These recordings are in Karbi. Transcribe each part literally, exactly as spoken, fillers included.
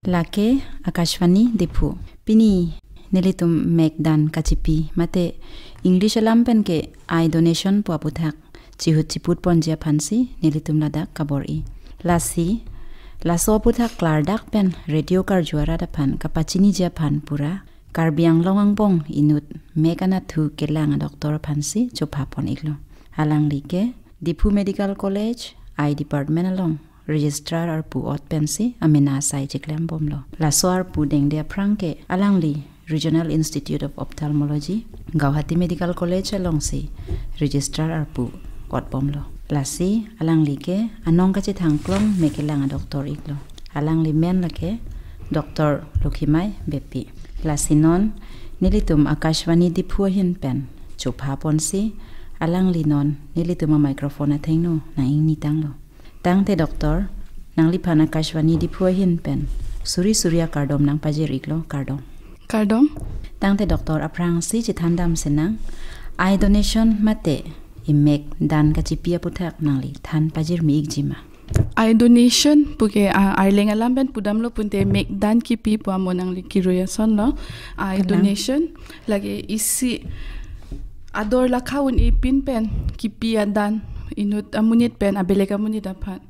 Lake Akashvani Diphu. Pini nelitum mek dan kachipi mate English alam pen ke eye donation pu aputhak chihut chiput ponji aphansi nelitum ladak kabor-i. Lasi laso aputhak klardak pen radio karju arat aphan kapachiniji aphan pura Karbi Anglong angbong inut mek anatthu kelang adoctor aphansi chopha pon-iklo. Alangli ke Diphu Medical College Eye Department along Registrar arpu ot pensi amena asai chiklem bomlo. Laso arpu dengde aphrang ke alangli Regional Institute of Ophthalmology, Guwahati Medical College alongsi Registrar arpu ot bomlo. Lasi alangli ke anong kachethang klong mek kelang adoctor iklo. Alangli men lake Doctor Lokhimai Beypi. Lasi non nelitum Akashvani Diphu ahin pen chopha ponsi alangli non nelitum a microphone athengno nang-ingni tanglo. Tangte Doctor, nangliphan Akashvani Diphu ahin pen suri suri akardom nangpajir iklo, kardom. Kardom. Tangte Doctor, aphrangsi chethan dam senang, eye donation mate imek dan kachipi aputhak nangli than pajirmi ikji ma? Eye donation puke, ah, arleng alam pen pudamlo punte mek dan kipi pu amo nangli kirui asonlo. Eye Kalang. Donation lake isi ador lakha un-e pin pen kipi adan inut amonit pen abelek amonit aphan.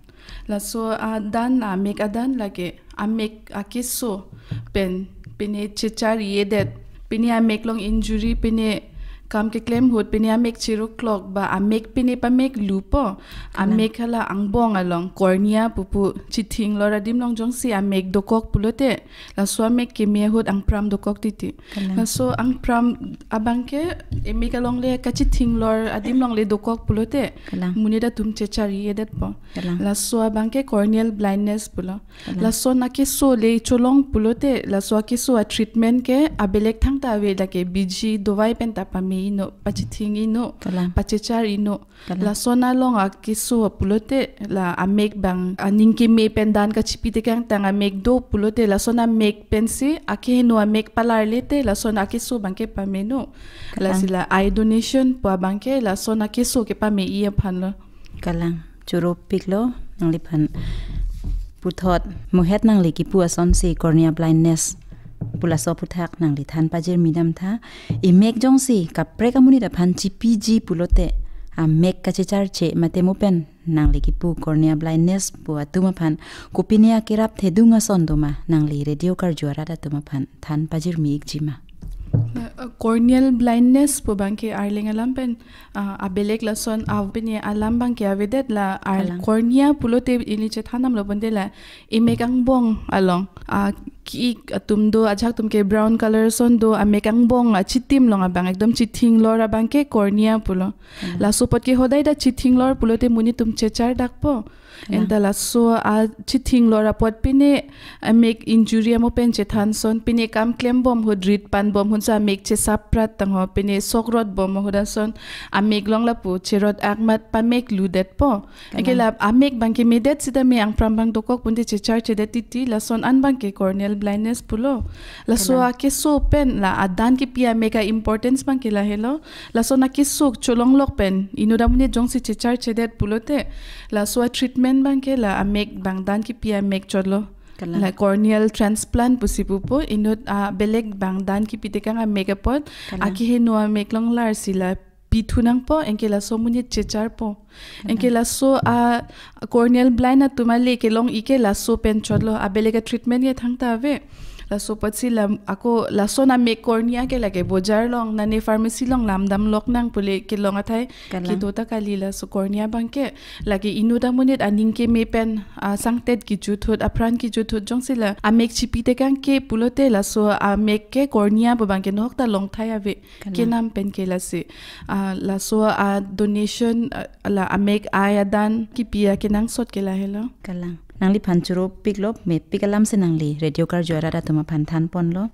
Laso adan, amek adan lake amek akeso pen pine chechar-i-edet, pine amek along injury, pine kam keklem ahut pine amek cheroklok ba amek pine pamek lupo. Kalang. Amek hala angbong along cornea pupu chithing lor adim along jongsi amek dokok pulote, laso amek keme ahut angpram dokok titi. Kalang. Laso angpram abangke emek alongle kachithing lor adim alongle dokok pulote, Kalang. Monit atum chechar-i-edetpo. Kalang. Laso abangke corneal blindness pulo. Kalang. Lason akeso le cholong pulote, laso akeso a treatment ke abelek thangta ave, lake biji dovai penta pame-ino, pachithing-ino, Kalang. Pachechar-ino. Kalang. Lason along akeso pulote la amek abang aning keme pen dan kachipi tekang tang amek do pulote, lason amek pensi akeheno amek palarlete lason akeso abangke pameno. Kalang. Lasi la eye donation pu abangke lason akeso kepame-i aphanlo. Kalang. Choro piklo nangliphan puthot muhet nangli kipu asonsi cornea blindness pu laso aputhak nangli than pajirmi damtha. Imek jongsi kaprek amonit aphan chipiji pulote amek kachecharche mate mo pen nangli kipu cornea blindness pu atum aphan kopine akerap thedung ason doma, nangli radio karju arat atum aphan than pajirmi ikji ma? Na, uh, corneal blindness pu abangke arleng alam pen, uh, abelek lason aw pine alam abangke avedet la ar Kalang. Cornea pulote ili chethan damlo ponte la imek angbong along, uh, ki atum do, ajahak atum ke brown color ason do, amek angbong achitim along abang ekdom chithing lor abangke cornea pulo. Hmm. Laso apot ke hodai ta chithing lor pulote monit atum chechar dakpo. Kalang. Enta laso achithing lor apot pine amek injury amo pen chethan ason, pine kam klem bom ahut, rit pan bom ahut sa amek chesap prat tangho, pine sok rot bom ahut ason amek along lapu cherot akmat pamek ludetpo. Kalang. Anke la amek abangke medet sitame angpram abang dokok punte checharchedet titi, lason an abangke corneal blindness pulo. Laso Kalang. Akeso pen la adan kipi amek a importance abangke lahelo. Lason akeso cholonglok pen inut amonit jongsi checharchedet pulote, laso a treatment abangke la amek abang dan kipi amek chotlo. Kalang. La corneal transplant pusi pupo, inut abelek abang dan kipi tekang amek apot, Kalang. Akeheno amek along larsi la pithu nangpo, anke laso amonit checharpo. Kalang. Anke laso a corneal blind atum ale kelong-i ke laso pen chotlo, abelek a treatment ke thangta ave. Laso apotsi la ako lason amek cornea ke lake bojar along, nane pharmacy along lam damlok nang pule kelong athai Kalang. Kedo ta kali laso cornea abangke. Lake inut amonit aning keme pen, ah, sangtet kejut ahut, apran kejut ahut jongsi la amek chipi tekang ke pulote laso amek ke cornea pu abangke nohok ta longthai ave. Kalang. Kenam pen ke lasi. Ah, laso a donation, ah, la amek eye adan kipi akenangsot ke lahelo. Kalang. Nangliphan choro piklo, mepik alamsi nangli radio karju arat atum aphan than ponlo.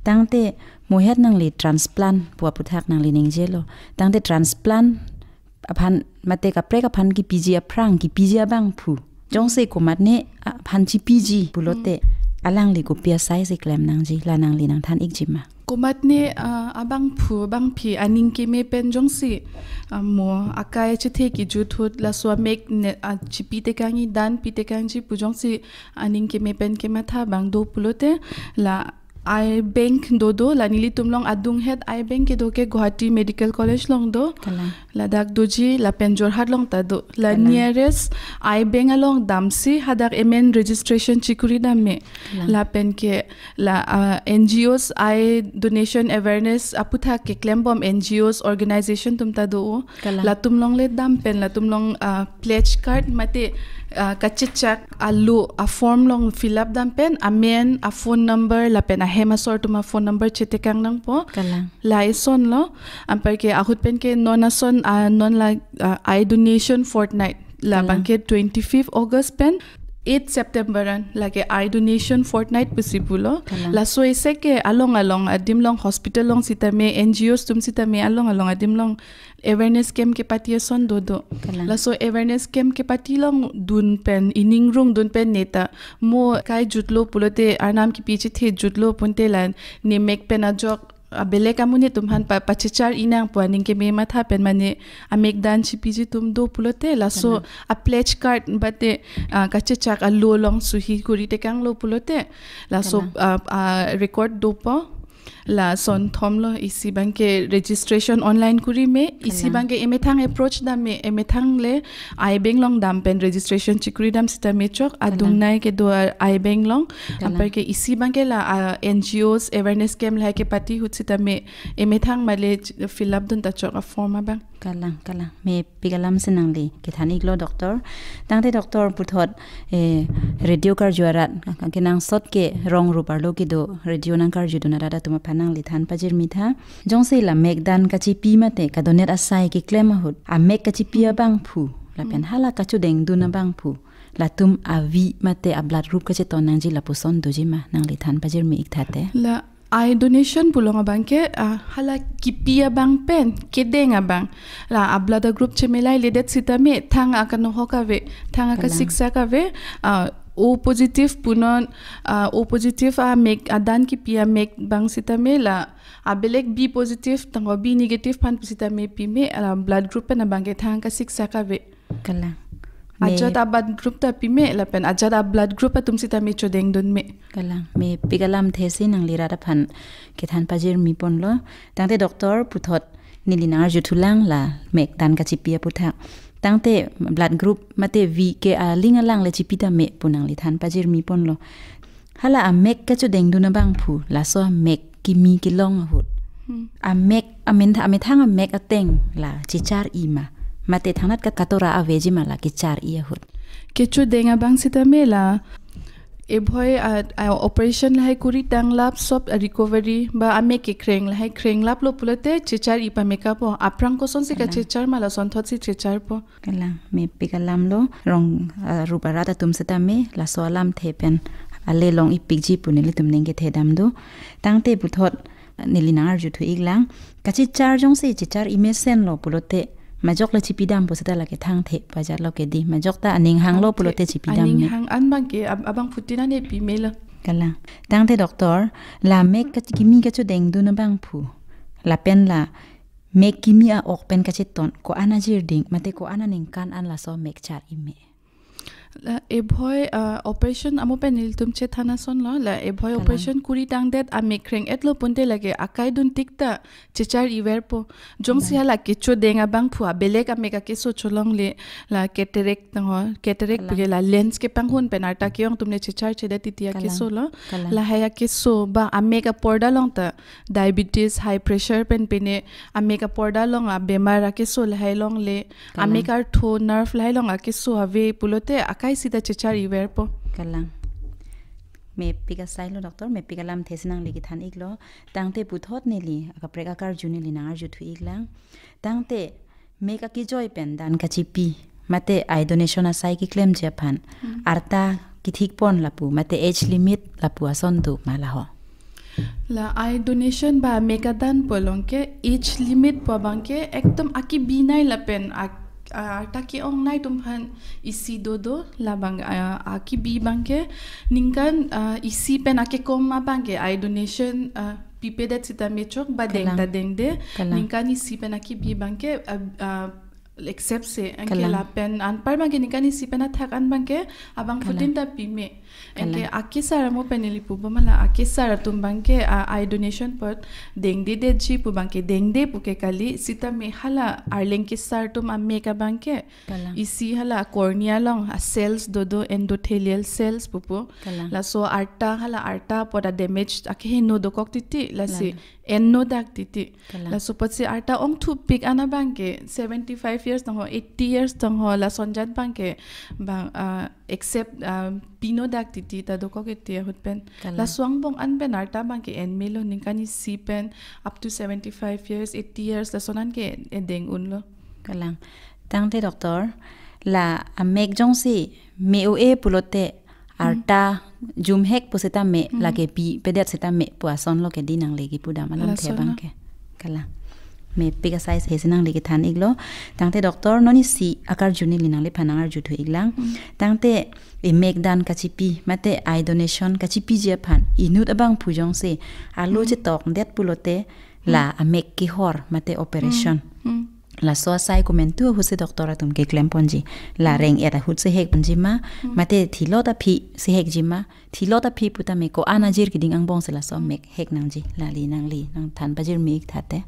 Tangte muhet nangli transplant pu aputhak nangli ningjelo. Tangte transplant aphan mate kaprek aphan kipiji aphrang, kipiji abangphu jongsi komatne aphan chipiji pulote, Hmm. Alangli kopi asaisi klem nangji, la nangli nangthan ikji ma? Komatne, ah, abangphu, abangpi, aning keme pen jongsi, ah, mo akai chethe kejut ahut laso amek ne, ah, chipi tekangji, dan pi tekangji pu jongsi aning keme pen kematha abang do pulote, la eye bank do do, la nelitum along adunghet eye bank kedo ke Guwahati Medical College along do. Kalang. Ladak doji, lapen Jorhat along ta do. La Kalang. Nearest eye bank along damsi hadak amen registration chikuri dam me. Kalang. Lapen ke la, ah, N G Os eye donation awareness aputhak keklem bom N G Os organization atum ta do. Kalang. Latum along le dam pen latum along, ah, pledge card mate, ah, kachechak alo a form along fill up dam pen amen, a phone number lapen ahem asor atum a phone number chetekang nangpo. Kalang. Lason lo, anparke ahut pen ke non ason, ah, non la, ah, eye donation fortnight. La Kalang. Abangke twenty-fifth August pen eighth September an lake eye donation fortnight pusi pulo. Kalang. Laso isi ke along along adim along, hospital along sitame, N G Os atum sitame along along adim along awareness camp kepati ason do do. Kalang. Laso awareness camp kepati along dun pen, ining rung dun pen neta mo akai jutlo pulote, arnam kipi chethe jutlo pulote la ne mek pen ajok, ah, belek amonit atum aphan pa, pachechar-i nangpo, aning keme matha pen mane amek dan chipiji atum do pulote, laso Kalang. A pledge card mate, ah, kachechak alo along suhi kuri tekanglo pulote, laso, Kalang. Ah, ah, record dopo. Lason thomlo, isi abangke registration online kuri me, isi Kalang. Abangke emethang approach dam me, emethang le eye bank along dam pen registration chikuri dam sitame chok, Kalang. Adung nai kedo eye bank along. Kalang. Anparke isi abangke la, ah, N G Os awareness camp lahai kepati ahut sitame emethang male ch-, fill up dun ta chok a form abang. Kalang, kalang. Mepik alam si nangli kethan iklo, Doctor. Tangte Doctor puthot, eh, radio karju arat, kenangsot ke rong rup arlo kedo radio nangkarjudun arat atum aphan nangli than pajirmi tha. Jongsi la mek dan kachipi mate kadonet asai keklem ahut, amek kachipi abangphu, lapen Hmm. hala kachodengdun abangphu, latum avi mate a blood group kacheton nangji lapuson doji ma, nangli than pajirmi ik tha te. La eye donation pu along abangke, ah, hala kipi abang pen kedeng abang. La a blood group chemelai ledet sitame thang akanohok ave, thang Kalang. Akasiksak ave, ah, O positive punon, ah, O positive amek, adan kipi amek abang sitame la abelek B positive, tangho B negative aphan pu sitame pime, la blood group pen abangke thang akasiksak ave. Kalang. Ajat Me- a blood group ta pime, lapen ajat a blood group atum sitame chodengdun me. Kalang. Mepik alamthe si nangli rat aphan kethan pajirmi ponlo. Tangte Doctor puthot neli nangarjuthulang la mek dan kachipi aputhak. Tangte blood group mate V ke aling alang le chipi tame pu nangli than pajirmi ponlo. Hala amek kachodengdun abangphu, laso amek kimi kelong ahut. Hmm. Amek, amen tha-, amethang amek ateng la chechar-i ma. Mate thangnat kat katora aveji ma la kechar-i ahut. Kechodeng abang sitame la ebhoi a, a operation lahai kuri tang lap sop a recovery ba amek kekreng lahai kreng laplo pulote chechar-i pame kapo. Aphrang kosonsi Kalang. Kachechar ma lasonthotsi checharpo. Kalang, mepik alamlo, rong, ah, rup arat atum sitame, laso alamthe pen ale long-ipikji pu nelitum ning kethe dam do. Tangte puthot neli nangarjuthu iklang. Kachechar jongsi chechar-i mesenlo pulote, majok le chipi dampo seta lake thangthe pajatlo kedi. Majok ta aning hanglo Thangthe. Pulote chipi dam Aning ne. Hang an abangke, ab-, abangphutin an epi melo. Kalang. Tangte Doctor, la mek kachi-, kimi kachodengdun abangphu. Lapen la mek kimi a-ok pen kacheton, ko-an ajirding, mate ko-an aningkan an laso mek char-i me. La ebhoi, ah, operation amo pen nelitum chethan asonlo, la ebhoi Kalang. Operation kuri tangdet amek kreng-etlo pulote lake akai dun tik ta chechar-i verpo. Jongsi Kalang. Hala kechodeng abangphu abelek amek akeso cholongle la cataract tangho, cataract Kalang. Puke la lens kepanghun pen arta ke-ong atum le checharchedet titi Kalang. Akeso lo. Kalang. Lahai akeso ba amek aporda along ta diabetes, high pressure pen pine amek aporda along abemar akeso lahai longle, Kalang. Amek artho nerve lahai along akeso ave pulote akai sita chechar-i verpo. Kalang. Mepik asailo Doctor, mepik alamthe si nangli kethan iklo. Tangte puthot neli, akaprek akarju neli nangarjuthu iklang. Tangte mek akejoi pen dan kachipi, mate eye donation asai keklemji aphan. Hmm. Arta kethik pon lapu, mate age limit lapu ason do ma laho. La eye donation ba mek adan pu along ke age limit pu abangke ekdom akibi nai lapen ak-, ah, arta ke-ong nai atum aphan isi do do labang, ah, akibi abangke ningkan, ah, isi pen akekom abangke eye donation, ah, pipedet sita mechok ba deng Kalang. ta dengde. Kalang. Ningkan isi pen akibi abangke, uh, uh, accept se, anke Kalang. lapen anpar abangke ningkan isi pen athak an abangke abang Kalang. phutin ta pime. Anke Kalang. akesar amo pen neli pubo mala akesar atum abangke, uh, eye donation apot dengdedetji pu abangke dengde puke kali, sitame hala arleng kesar atum amek abangke Kalang. isi hala cornea along a cells dodo, endothelial cells pupu. Kalang. Laso arta, hala arta apot a damage akeheno dokok titi, lasi Kalang. enno dak titi. Kalang. Laso apotsi arta ongthupik an abangke seventy five years tangho, eighty years tangho, lason jat abangke bang, uh, accept, uh, pino dak titi ta dokok titi ahut pen. Kalang. Laso angbong an pen arta abangke enmelo, ningkan isi pen up to seventy five years, eighty years lason an ke edeng unlo. Kalang. Tangte doctor, la amek jongsi me-o-e pulote arta jumhek pusita me, lake pipedet sita me pu asonlo ke di nangli kipudam alamthe Lasonlo. Abangke. Kalang. Mepik asai si nangli kethan iklo. Tangte doctor, non isi akarju neli nangliphan nang arjuthu iklang. Tangte emek dan kachipi mate eye donation kachipiji aphan inut abangphu jongsi alo chetokdet pulote la amek kehor mate operation. Hmm. Laso asai komantu ahutsi doctor atum keklemponji. La reng-et ahutsi hekponji ma, mate thilot aphi si hekji ma, thilot aphi putame ko-an ajir keding angbong si laso amek hek nangji. Lali nangli nangthan pajirmi ik thate.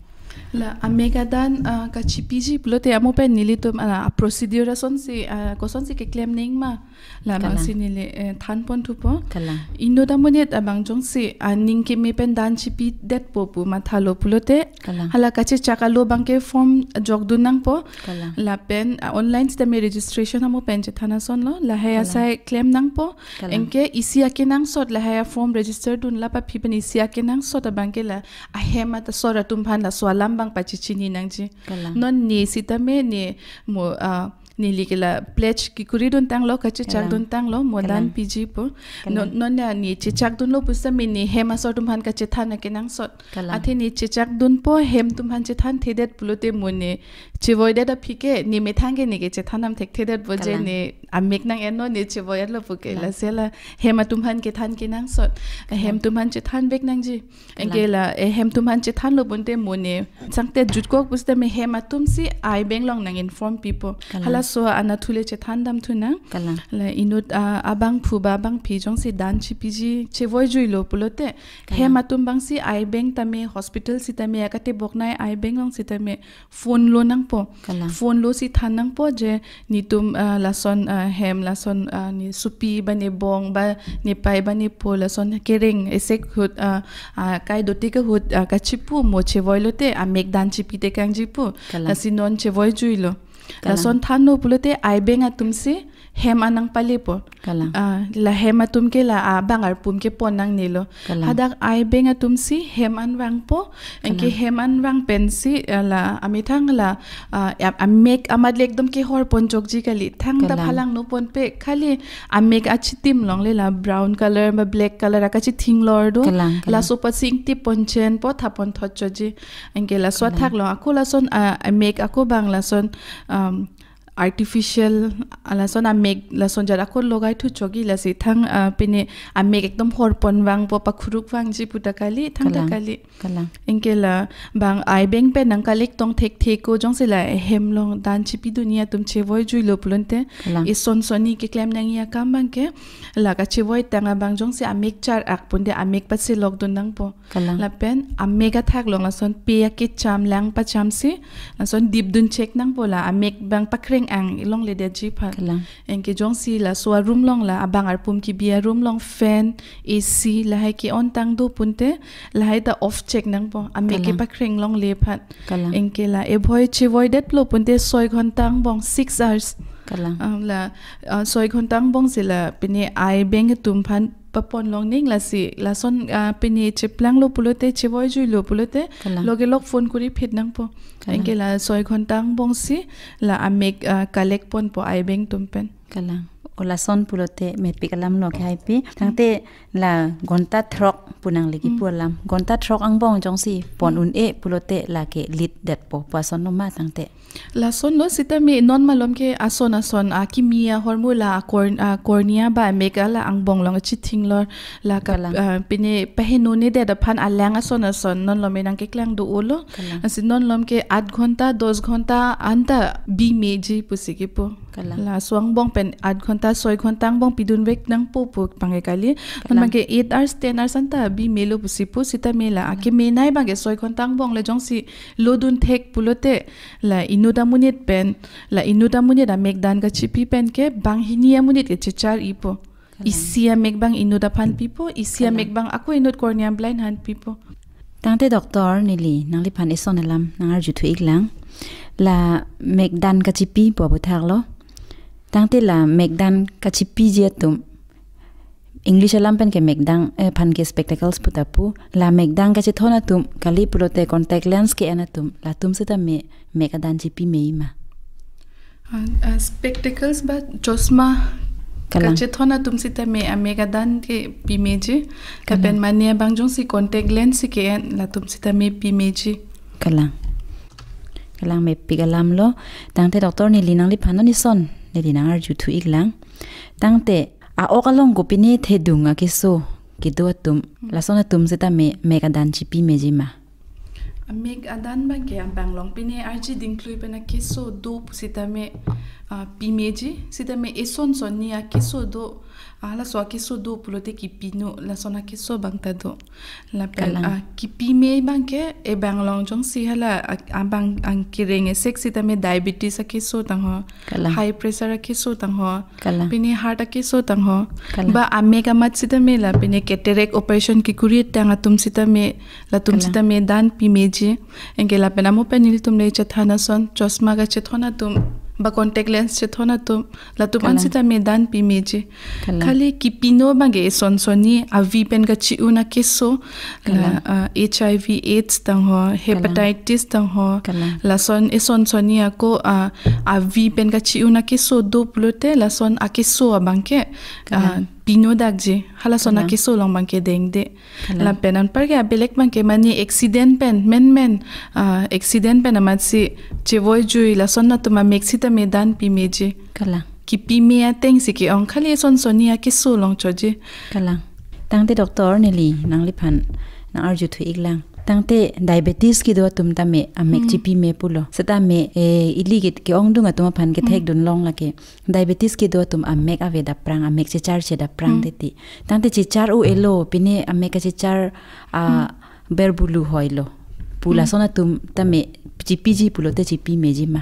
La amek adan, uh, kachipiji pulote amo pen nelitum, uh, a procedure asonsi, uh, kosonsi keklem nang ma. La Kalang. Nangsi neli, eh, thanpon thupo. Kalang. Inut amonit abang jongsi aning keme pen dan chipidetpo pu mathalo pulote. Kalang. Hala kachechak alo abangke form jokdun nangpo. Kalang. Lapen, ah, online sitame registration amo pen chethan asonlo. Lahai Kalang. asai klem nangpo. Kalang. Anke isi akenangsot lahai a form register dunlap aphi pen isi akenangsot abangke la ahem asor atum aphan laso alam abang pachechini nangji. Kalang. Non ne sitame ne mo, ah, neli ke la pledge kekuri dun tanglo, kachechak Kalang. dun tanglo, mo Kalang. dan pijipo. Kalang. Non, non ne chechak dunlo pusitame ne hem asor atum aphan kachethan akenangsot. Kalang. Athe ne chechak dunpo, hem atum aphan chethanthedet pulote mo ne chevoidet aphi ke, ne methang ke ne kechethan dam thekthedetpo je Kalang. ne amek nang-enlo, ne chevoietlo puke. Kalang. Lasi la hem atum aphan kethan kenangsot. Hem Kalang. atum aphan chethanvek nangji. Kalang. Anke la, eh, hem atum aphan chethanlo pulote mo ne sangte jutkok pusitame hem atumsi eye bank along nang inform pipo. Kalang. Halaso anatthu le chethan damthu nang. Kalang. La inut, ah, abangphu ba abangpi jongsi dan chipiji chevoijuilo pulote. Kalang. Hem atum abangsi eye bank tame, hospital sitame, akate boknai eye bank along sitame phone lo nangpo. Kalang. Phone lo si than nangpo je netum, ah, lason, ah, hem lason, ah, ne sopi ba ne bong ba ne pei ba ne po lason kereng esek ahut, ah, ah, kai dotik ahut, ah, kachipu mo chevoilote amek dan chipitekangji pu. Kalang. Lasi non chevoijuilo. Kalang. Lason thanlo pulote eye bank atumsi hem an nangpalepo. Kalang. Ah, la hem atum ke la abang arpum kepon nangnelo. Kalang. Hadak eye bank atumsi hem an vangpo. Anke Kalang. Hem an vang pensi, ah, la amethang la, ah, a-, amek amat le ekdom kehorpon jokji kali. Thangta Kalang. Phalangno ponpe, khali amek achitim along le la brown color ba black color akachithing lor do. Kalang, kalang. Laso apotsi ingtip ponchenpo, thapon thotchoji. Anke laso Kalang. Athak along ako lason, ah, amek ako abang lason, um, artificial, ah, lason amek lason jat ako logai thuchogi lasi thang, ah, pine amek ekdom horpon vangpo, pakhuruk vangji puta kali, thangta Kalang. Kali. Kalang. Anke la abang eye bank pen nang collect tong thekthe ko jongsi la hem along dan chipidunji atum chevoijuilo pulote. Kalang. Ison sonni keklem nangji akam abangke la kachevoitang abang jongsi amek char-ak ponte amek paselok dun nangpo. Kalang. Lapen amek athak along lason pe akecham lang pachamsi lason dipdun chek nangpo la amek abang pakreng ang along ledetji aphan. Kalang. Anke jongsi laso aroom along la abang arpum kebi aroom along fan, A C lahai ke-on tang do ponte lahai ta off chek nangpo. Amek ke Kalang. Pakreng longle aphan. Kalang. Anke la ebhoi chevoidetlo ponte soi ghonta angbong, six hours. Kalang. Ah, la, ah, soi ghonta angbongsi la pine eye bank atum aphan papon long ning lasi lason, ah, pine cheplanglo pulote chevoijuilo pulote. Kalang. Logelok phone kuri phit nangpo. Kalang. Anke la soi ghonta angbongsi la amek, ah, collect ponpo eye bank atum pen. Kalang. O lason pulote mepik alam lo ke hai pi. Tangte la ghonta throk pu nangli kipu alam. Ghonta throk angbong jongsi pon un-e pulote lake lit detpo pu ason lo ma tangte. Lason lo sitame non malom ke ason ason akimi ahormu la a cor-, a cornea ba mek ala angbong along chithing lor la ka, Kalang. ah, pine paheno ne det aphan alang ason ason non lom enang keklang do-o lo. Kalang. Lasi non lom ke aat ghonta, dos ghonta anta bi meji pusi kipu. Kalang. Laso angbong pen aat ghonta, soi ghonta angbong pidun vek nangpo pu abang ke kali. Non Kalang. Abang ke eight hours, ten hours anta bi melo pusi pu sitame la akeme nai abang ke soi ghonta angbong le jongsi lodun thek pulote la inut amonit pen, la inut amonit amek dan kachipi pen ke banghini amonit ke chechar-ipo. Kalang. Isi amek abang inut aphan pipo, isi Kalang. Amek abang ako inut cornea blind aphan pipo. Tangte doctor neli nangliphan eson alam nangarjuthu iklang. La mek dan kachipi pu aputhak lo. Tangte la mek dan kachipiji atum, English alam pen ke mek dan, eh, aphan ke spectacles pu ta pu. La mek dan kachethon atum kali pulote contact lens ke-en atum, latum sitame mek adan chipi meji ma? Ah, ah, spectacles ba chosma Kalang. Kachethon atum sitame amek adan ke pi meji. Kalang. Lapen mane abang jongsi contact lens si ke-en latum sitame pi meji. Kalang. Kalang, mepik alam lo. Tangte doctor neli nangliphan non eson neli nangarjuthu iklang. Tangte a-ok along kopine thedung akeso kedo atum, lason atum sitame mek adan chipi meji ma? Amek adan abang ke abang along pine arji dingklui pen akeso do pusitame, ah, pi meji, sitame eson sonni akeso do, ah, laso akeso do pulote kipino, lason akeso abang ta do. Lapen, Kalang. Ah, kipi me abang ke, e abang along jongsi hala, ah, abang ang kereng esek sitame diabetes akeso tangho, Kalang. High pressure akeso tangho, Kalang. Pine heart akeso tangho. Kalang. Ba amek amat sitame la pine cataract operation kekuri tang atum sitame, latum Kalang. Sitame dan pi meji. Anke lapen amo pen nelitum le chethan ason, chosma kachethon atum, ba contact lens chethon atum, latum an Kalang. Sitame dan pi meji. Kalang. Khali kipino abang ke eson sonni avi pen kachi-un akeso, Kalang. La, ah, H I V AIDS tangho, Kalang. Hepatitis tangho, Kalang. Lason eson sonni ako, ah, avi pen kachi-un akeso do pulote, lason akeso abang ke, ah, Kalang. Pino dakji, halason Kalang. Akeso along abang ke dengde. Kalang. Lapen anpar ke abelek abang ke mane accident pen, menmen, ah, accident pen amatsi chevoi jui, lason atum amek sitame dan pi meji. Kalang. Kipi me ateng si ke-ong, khali eson sonni akeso along choji. Kalang. Tangte doctor neli nangliphan nangarjuthu iklang. Tangte diabetes kedo atum tame amek Hmm. Chipi me pulo. Sitame, eh, ili ke ke-ongdung atum aphan kethek Hmm. Dun long lake. Diabetes kedo atum amek ave dapprang, amek checharche dapprang Hmm. Teti. Tangte chechar-o-elo, pine amek kachechar, ah, Hmm. Berbulu hoilo. Pu Hmm. Lason atum tame chipiji pulote chipi meji ma?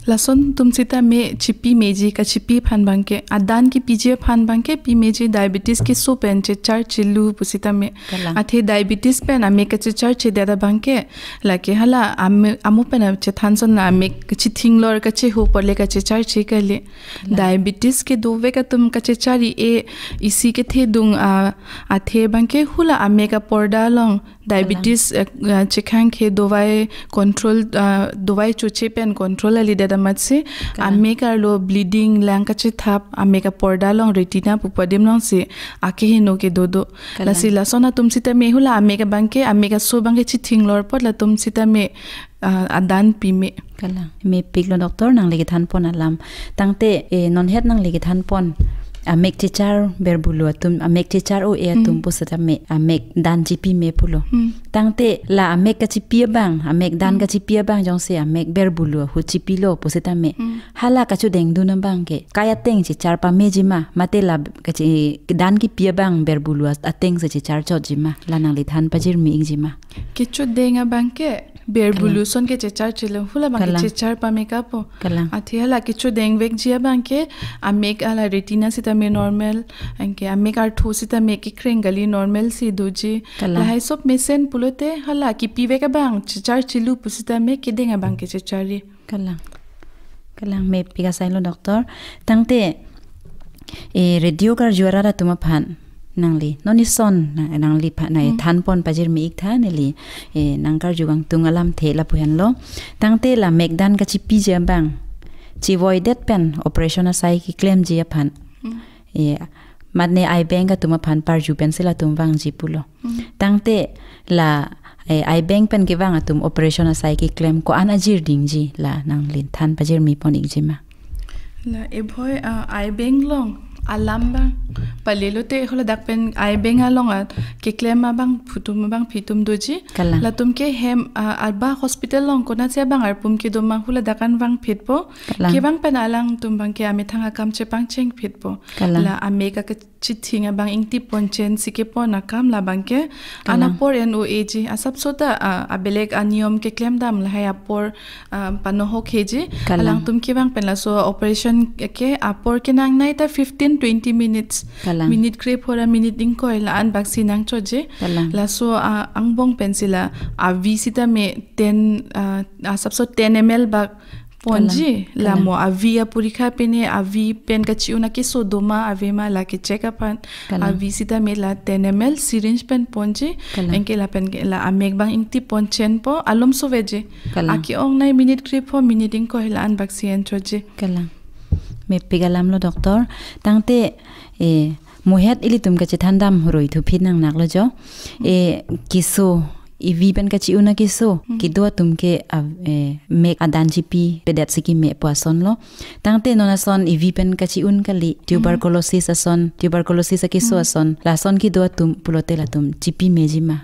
Lason atum sitame chipi meji, kachipi aphan abang ke, adan kipiji aphan abang ke pi meji, diabetes keso pen chechar chelu pusitame. Kalang. Athe diabetes pen amek kachecharche det abang ke, lake hala ame-, amo pen chethan ason la amek kachithing lor kacheho pole kachecharche kali. Kalang. Diabetes kedovek atum kachechari e isi kethedung, ah, athe abang ke hula amek aporda along diabetes, Kalang. Eh, eh, chekhang ke dovai control, ah, dovai choche pen control kalidet amatsi, Kalang. Amek arlo bleeding lang kachethap, amek aporda along retina pu adim alongsi akeheno kedo do. Kalang. Lasi lason atum sitame hula amek abang ke, amek aso abang ke chithing lor apot latum sitame, ah, adan pi me. Kalang. Mepik lo doctor nangli kethanpon alam. Tangte, eh, non het nangli kethanpon amek chechar berbulu atum, amek chechar-o-e atum Hmm. Pusitame amek dan chipi me pulo. Hmm. Tangte la amek kachipi abang, amek dan Hmm. Kachipi abang jongsi amek berbulu ahut chipilo pusitame. Hmm. Hala kachodeng dun abang ke kai ateng chechar pameji ma, mate la kachi-, dan kipi abang berbulu at-, ateng si chechar chotji ma, la nangli than pajirmi ikji ma? Kechodeng abang ke berbulu Kalang. Ason ke checharchelo, hula abang ke Kalang. Chechar pame kapo. Kalang. Athe hala kechodeng vekji abang ke amek ala retina sitame normal, anke amek artho sitame kekreng kali normal si doji. Kalang. Lahai sob mesen pulote hala kipivek abang checharchelo pusitame kedeng abang ke checharji. Kalang. Kalang, mepik asai lo doctor. Tangte, eh, radio karju arat atum aphan nangli non eson na, nangliphan na Hmm. Thanpon pajirmi iktha neli, eh, nangkarju kangtung alamthe lapu henlo. Tangte la mek dan kachipiji abang, chivoidet pen operation asai keklemji aphan Hmm. Ya, mane eye bank atum aphan parju pensi latum vangji pulo. Hmm. Tangte la, eh, eye bank pen kevang atum operation asai keklem ko-an ajir dingji la nangli than pajirmi pon ikji ma? La ebhoi, ah, eye bank along alam abang palelote holadak pen eye bank along, ah, keklem abang phutum abang phitum doji. Kalang. Latum ke hem, ah, arba hospital along konatsi abang arpum kedo ma holadak an vangphitpo. Kalang. Kevang pen alangtum abangke amethang akam chepangchengphitpo. Kalang. La amek akachithing abang ingti ponchen si kepon akam la abangke. Kalang. Anapor en o eji asapso ta, ah, abelek aniyom keklem dam lahai apor, ah, panohok heji. Kalang. Alangtum kevang pen laso operation ke apor kenangnei ta fifteen twenty minutes. Kalang. Minute krepho ra minute ingkoi la-an baksi nangchoji. Kalang. Laso, ah, angbong pensi la avi sitame ten, ah, asapso ten M L bak ponji. Kalang. La Kalang. Mo avi aporikha pine avi pen kachi-un akeso doma avema la ke-check aphan. Kalang. Avi sitame la ten M L syringe pen ponji. Kalang. Anke lapen ke la amek abang ingti ponchenpo alomso veji. Kalang. Akeongnei minute krepho minute ingkoi la-an baksi enchoji. Kalang. Mepik alam lo doctor. Tangte, eh, muhet ilitum kachethan dam roi thuphi nangnaklo jo. Eh, keso, ivi pen kachi-un akeso, Hmm. kedo atum ke, ah, eh, mek adan chipi pedet si keme pu asonlo. Tangte non ason ivi pen kachi-un kali, Hmm. tuberculosis ason, tuberculosis akeso Hmm. ason, lason kedo atum pulote latum chipi meji ma?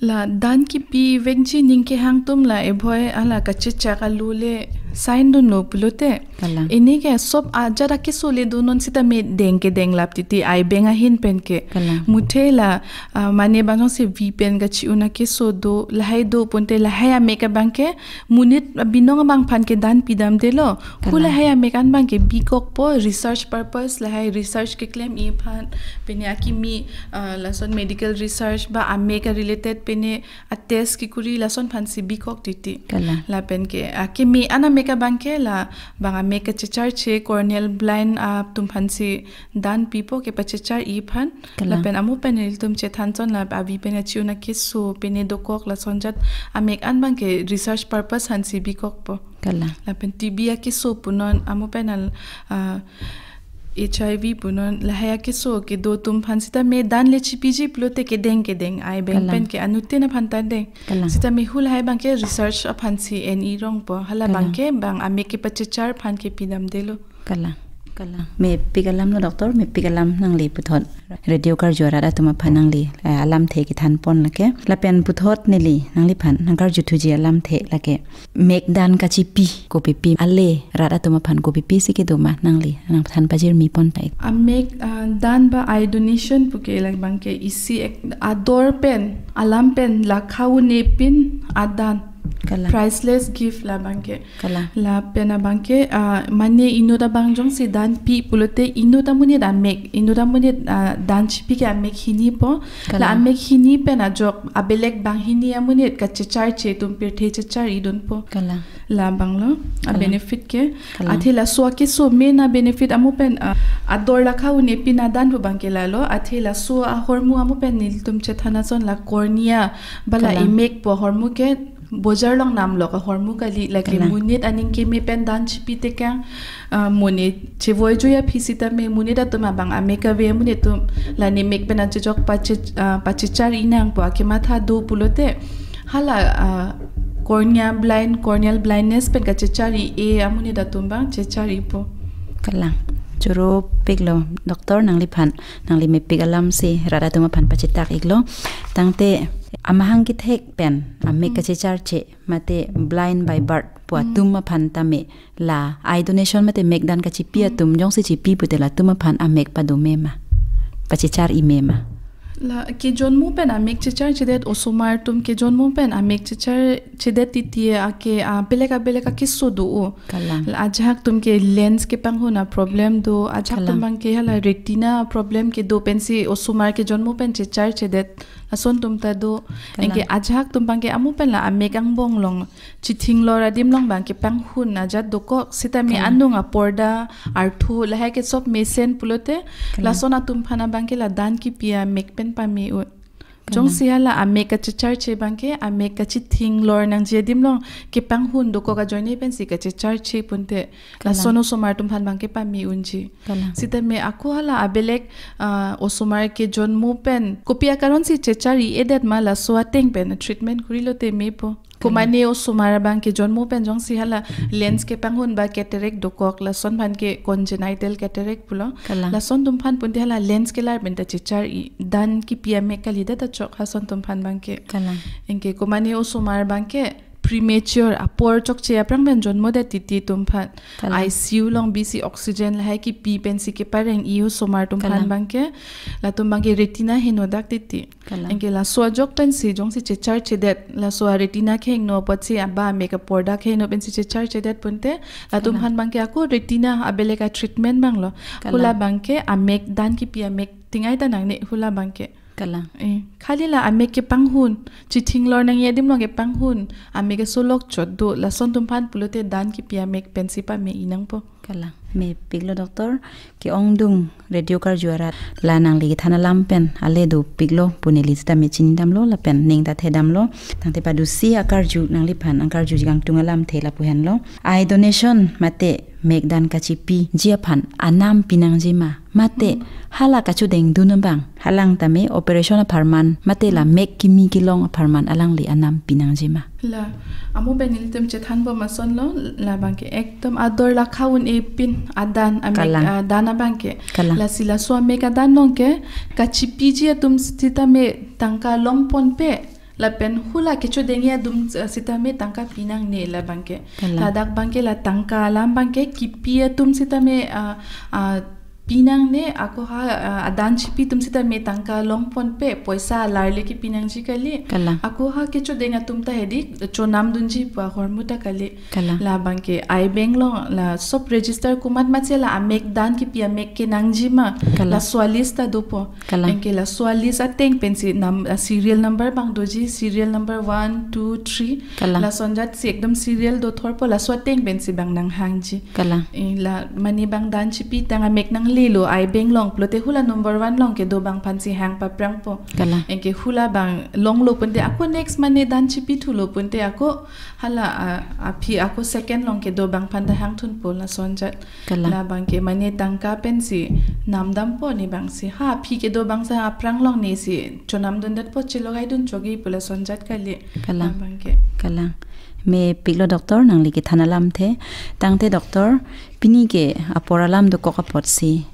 La dan kipi vekji ning kehang atum la ebhoi ala kachechak alu le sign dunlo pulote. Kalang. Ini ke sop ajat akeso le do non sitame deng kedeng lap titi eye bank ahin pen ke. Kalang. Muthe la, ah, mane bang jongsi vi pen kachi-un akeso do lahai do ponte lahai amek abangke monit binong abang aphan ke dan pidamdelo. Kalang. Hu lahai amek an abangke bikokpo research purpose lahai research keklem-i aphan pine akimi, ah, lason medical research ba amek a related pine a test kekuri lason aphansi bikok titi. Kalang. Lapen ke, ah, keme an amek abangke la bang amek kachecharche corneal blind atum aphansi dan pipo kepachechar-i aphan. Kalang. Lapen amu pen ilitum chethan chon la avi pen kachi-un akeso pine dokok lason jat amek an abangke research purpose aphansi bikokpo. Kalang. Lapen T B akeso punon amu pen al, ah, H I V punon lahai akeso kedo atum aphan sitame dan le chipiji pulote kedeng kedeng eye bank Kalang. Pen ke anuttin aphan ta deng. Kalang. Sitame hu lahai abangke research aphansi en-i rongpo. Hala Kalang. Abangke bang amek kepachechar aphan ke pidamdelo. Kalang. Kalang. Mepik alam lo doctor, mepik alam nangli puthot radio karju arat atum aphan nangli, eh, alamthe kethan pon lake. Lapen puthot neli nangliphan nangkarju thuji alamthe lake. Mek dan kachipi kopipi ale rat atum aphan kopipi si kedo ma nangli nangthan pajirmi pon tai. Amek, ah, dan ba eye donation puke labangke isi ek ador pen alam pen lakha un-e pin adan. Kalang. Priceless gift labangke. Kalang. Lapen abangke, ah, mane inut abang jongsi dan pi pulote inut amonit amek, inut amonit, ah, dan chipi ke amek hinipo. Kalang. La amek hini pen ajok abelek banghini amonit kachecharche atum pirthe chechar-i dunpo. Kalang. Labanglo, a Kalang. Benefit ke. Kalang. Athe laso akeso main a benefit amu pen, ah, ador lakha un-e pin adan pu abangke lalo. Athe laso ahormu amu pen nelitum chethan ason la cornea ba la Kalang. Imek pu ahormu ke bojar along namlok ahormu kali lake Kalang. Monit aning keme pen dan chipi tekang, ah, monit chevoi juya phi sitame monit atum abang amek ave amonit atum la ne mek pen ajok pache, ah, pachechar-i nangpo akematha do pulote hala, ah, cornea blind, corneal blindness pen kachechar-i-e amonit atum abang chechar-ipo. Kalang. Choro piklo doctor nangliphan, nangli mepik alam si rat atum aphan pachetak iklo. Tangte amahang kethek pen amek Hmm. kachecharche mate blind by birth pu Hmm. Atum aphan tame la eye donation mate mek dan kachipi Hmm. Atum jongsi chipi pute latum aphan amek pado me ma, pachechar-i me ma? La kejonmu pen amek checharchedet osomar atum kejonmu pen amek checharchedet titi ake, ah, belek abelek akeso do-o. Kalang. La ajahak atum ke lens kepanghun a problem do, ajahak atum Kalang. Abangke hala retina problem kedo pensi osomar kejonmu pen checharchedet ason atum ta do. Kalang. Anke ajahak atum abangke amu pen la amek angbong along chithing lor adim along abangke panghun ajat dokok sitame Kalang. Anung aporda arthu lahai ke sop mesen pulote Kalang. Lason atum aphan abangke la dan kipi amek pen pame-ut. Jongsi hala amek kachecharche abangke, amek kachithing lor nangji adim along kepanghun dokok ajoine pensi kachecharche punte, kalang, lason osomar atum aphan abangke pame unji. Kalang. Sitame ako hala abelek, ah, osomar kejonmo pen kopi akaron si chechar-i-edet ma, laso ateng pen treatment kurilote mepo. Kalang. Komane osomar abangke jonmo pen jongsi hala lens kepanghun ba cataract dokok, lason aphan ke congenital cataract pulo. Kalang. Lason atum aphan punte hala lens kelar pen ta chechar-i, dan kipi amek kalidet ta chok hason atum aphan abangke. Kalang. Anke komane osomar abangke premature, apor chokche aphrang pen jonmodet titi atum aphan. Kalang. I C U along bisi oxygen lahai kipi pensi kepareng-i osomar atum aphan, kalang, abangke, latum abangke retina henodak titi. Kalang. Anke laso ajok pensi jongsi checharchedet, laso a-retina kehingno apotsi aba amek aporda kehingno pensi checharchedet punte, latum, kalang, aphan abangke ako retina abelek a-treatment abanglo. Kalang. Hula abangke amek dan kipi amek tingai ta nangne hula abangke. Kalang. Eh, kali la amek kepanghun, chithing lor nangji adim along kepanghun, amek kesolok chot do, lason atum aphan pulote dan kipi amek pensi pame-i nangpo. Kalang. Mepiklo doctor, ke-ongdung radio karju arat, la nangli kethan alam pen ale dopiklo pu neli sitame chinidamlo lapen ning ta thedamlo. Tangte padusi akarju nangliphan, akarju jikangtung alamthe lapu henlo. Eye donation mate mekdan kachipiji aphan anam pinangji ma, mate, hmm, hala kachudengdun abang, halang tame operation apharman, mate la, hmm, mek kimi kelong apharman alangli anam pinangji ma? La, amo pen nelitum chethanbom asonlo, la abangke ekdom ador lakha un-e pin adan, amek, kalang, ah, dan abangke. Kalang. Lasi laso amek adan along ke kachipiji atum sitame tangka longponpe, lapen hula kechudengji atum, ah, sitame tangka pinangne la abangke. Kalang. Ladak abangke la tangka alam abangke kipi atum sitame, ah, ah, pinangne, ako ha, ah, adan chipi atum sitame tangka longponpe, poisa alarle kipinangji kali. Kalang. Ako ha kechudeng atum ta hedi chonamdunji pu ahormu ta kali. Kalang. La abangke eye bank along la sob register komat matsi la amek dan kipi amek kenangji ma. Kalang. Laso a-list ta dopo. Kalang. Anke laso a-list ateng pensi nam, ah, serial number abang doji, serial number one, two, three. Kalang. Lason jatsi ekdom serial dothorpo, laso ateng pensi abang nanghangji. Kalang. Eh, la mane abang dan chipi tang amek nanglelo eye bank along pulote hula number one along kedo abang aphansi hang paprangpo. Kalang. Anke hula abang longlo punte ako next mane dan chipi thulo punte ako hala, ah, aphi ako second along kedo abang aphan ta hangthunpo lason jat. Kalang. La abangke mane tangka pensi namdampo ne abangsi. Ha aphi kedo abangsi aphrang along nesi chonamdundetpo, chelogaidun chokji pu lason jat kali. Kalang. La abangke. Kalang. Mepiklo doctor nangli kethan alamthe. Tangte doctor, pini ke apor alam dokok apotsi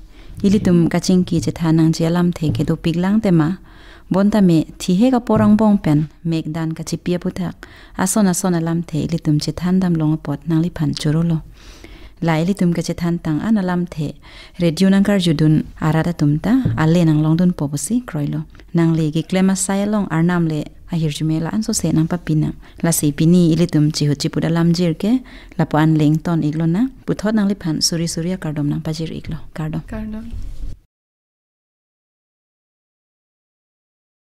ilitum kachingki chethan nangji alamthe ke dopiklang tema. Bonta me thihek apor angbong pen mekdan kachipi aputhak ason ason alamthe ilitum chethandam long apot nangliphan chorolo. La ilitum kachethan tang an alamthe radio nangkarjudun arat atum ta ale nanglongdunpo pusi kroilo. Nangli keklem asai along Arnam le ahirjume la-an sose nangpapi nang. Lasi pini ilitum chihut chiput alam jirke lapu-an le ington iklo nang. Puthot nangliphan suri suri akardom nangpajir iklo. Kardom. Kardom.